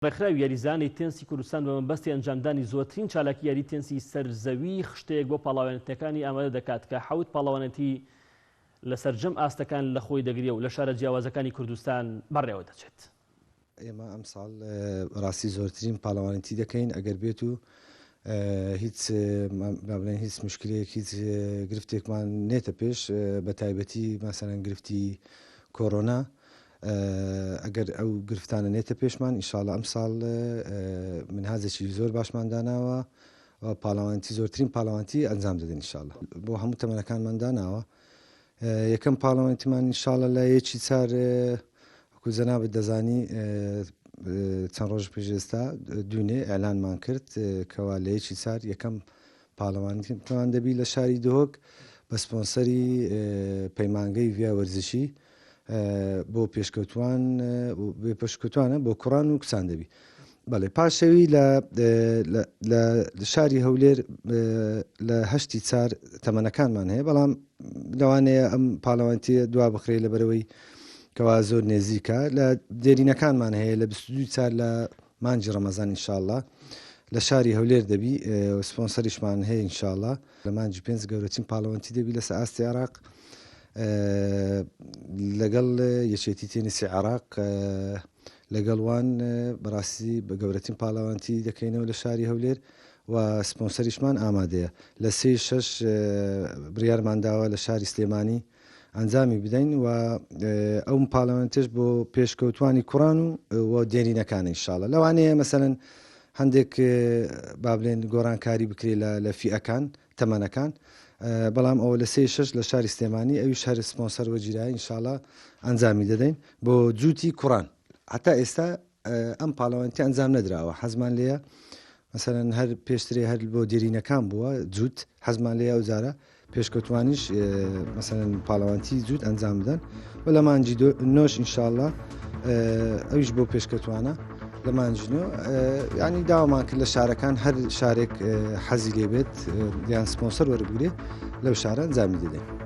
ڕێکخراوی یاریزانانی تێنسی کوردستان بە مەبەستی ئەنجامدانی زۆرترین چالاکی یاری تێنسی سەر زەوی خشتەیەک بۆ پاڵاوێنتەکانی ئامادە دەکات کە حەوت پاڵەوانێتی لە سەرجەم ئاستەکان لە خۆی دەگرێ و لە شارە جیاوازەکانی کوردستان بەڕێوە دەچێت. ئێمە ئەمساڵ بەڕاستی زۆرترین پاڵەوانێتی دەکەین ئەگەر بێت و هیچ با بڵێن هیچ مشکلەیەک هیچ گرفتێکمان نێتە پێش بە تایبەتی ماسەرەن گرفتی کۆرۆنا ئەگەر ئەو گرفتانە نێتە پێشمان ئیشاڵە ئەمساڵ منهاجێکی زۆر باشمان داناوە و پاڵەوانتی زۆرترین پاڵەوانتی ئەنجام دەدەین ئیشاڵە بۆ هەموو تەمەنەکانمان داناوە یەکەم پاڵەوانتیمان ئیشاڵە لە یەکی چار وەکو جەنابت دەزانی چەند ڕۆژ پێش ئێستا دوێنێ ئیعلانمان کرد کەوا لە یەکی چار یەکەم پاڵەوانیتمان دەبی لە شاری دهۆک بە سپۆنسەری پەیمانگەی ڤیا وەرزشی بۆ پێشکەوتوان پێشکەوتوانە بۆ کوڕان و کچان دەبی بەڵێ پاشەوی لە لە شاری هەولێر لە هەشتی چار تەمەنەکانمان هەیە بەڵام لەوانەیە ئەم پاڵەوانتیە دوا بخرێ لە بەرەوەی کەوا زۆر نێزیکە لە دێرینەکانمان هەیە لە 22 چار لە مانگی ڕەمەزان ئینشاءاللە لە شاری هەولێر دەبی سپۆنسەریشمان هەیە ئینشاءاللە لە مانگی پێنج گەورەترین پاڵەوانتی دەبی لەسەر ئاستی عێراق لەگەڵ یەکێتی تێنسی عێراق لەگەڵ وان بەڕاستی بە گەورەترین پاڵەوانتی دەکەینەوە لە شاری هەولێر و سپۆنسەریشمان ئامادەیە لە سێ شەش بڕیارمان داوە لە شاری سلێمانی ئەنجامی بدەین و ئەو پاڵەوانتش بۆ پێشکەوتوانی کوڕان و و دێرینەکان ئینشاڵە لەوانەیە مەسەلەن هەندێک با بلێن گۆڕانکاری بکرێت لە فیئەکان تەمەنەکان بەڵام ئەوە لە سێ شەش لە شاری سلێمانی ئەویش هەر سپۆنسەر وەگیرایە ئینشاڵا ئەنجامی دەدەین بۆ جووتی کوڕان هەتا ئێستا ئەم پاڵەوانێتی ئەنجام نەدراوە حەزمان لێیە مەسەلەن هەر پێشترێ هەر بۆ دێرینەکان بووە جووت حەزمان لێیە ئەو جارە پێشکەوتوانیش مەسەلەن پاڵەوانتی جووت ئەنجام بدەن و لە مانجی نۆش ئینشاءاللە ئەویش بۆ پێشکەوتوانە لە مانجی نۆ ینی داوامان کرد لە شارەکان هەر شارێک حەزی لێبێت یان سپۆنسەر وەربگرێت لەو شارە ئەنجامی دەدەین.